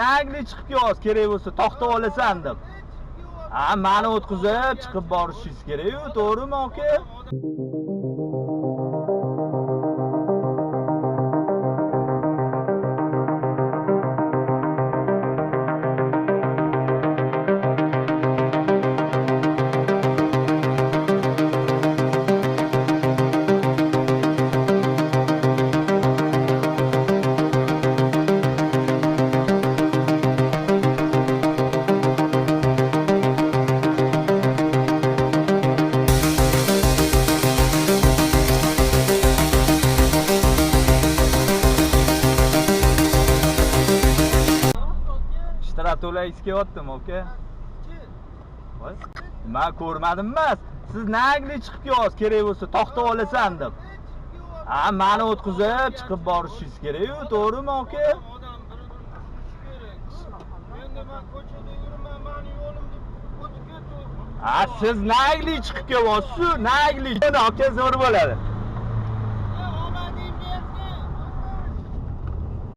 Nagli chiqib kelyapsiz, kerak bo'lsa to'xtab olasan deb. Ha, mani o'tkazib chiqib borishingiz kerak-ku, to'g'rimi aka? Shtraf to'lagisi kelyaptimi aka? Voy, man ko'rmadim emas. Siz nagli chiqib kelyapsiz, kerak bo'lsa to'xtab olasan deb. Ha, mani o'tkazib chiqib borishingiz kerak-ku, to'g'rimi aka? Odam bir-birini tushunishi kerak. Endi men ko'chada yuribman, mani yo'lim deb o'tib ketdi. Ha, siz nagli chiqib kelyapsiz, nagli. Aka zo'r bo'ladi.